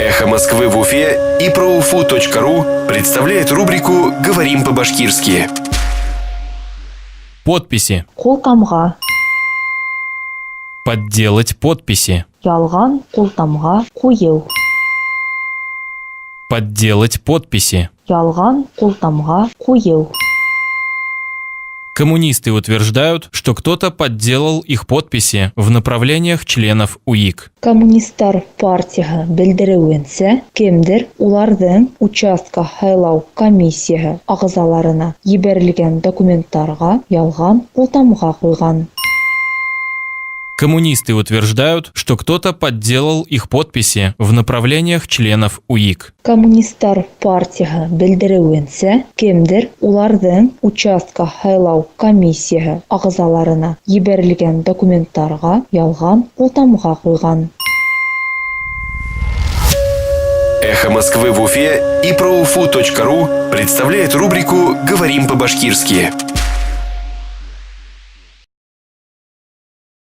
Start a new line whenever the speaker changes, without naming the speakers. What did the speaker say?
Эхо Москвы в Уфе и проуфу.ру представляет рубрику «Говорим по-башкирски».
Подписи.
Ҡултамға.
Подделать подписи.
Ялған ҡултамға ҡуйыу.
Подделать подписи.
Ялған ҡултамға ҡуйыу.
Коммунисты утверждают, что кто-то подделал их подписи в направлениях членов УИК.
Коммунистар партияһы белдереүенсә, кемдер уларҙың участка һайлау комиссияһы ағзаларына ебәрелгән документтарға ялған ҡултамға ҡуйған.
Коммунисты утверждают, что кто-то подделал их подписи в направлениях членов УИК.
Коммунистар партияһы белдереүенсә, кемдер уларҙың участка һайлау комиссияһы ағзаларына ебәрелгән документтарға ялған ҡултамға ҡуйған.
Эхо Москвы в Уфе и проуфу.ру представляет рубрику «Говорим по-башкирски».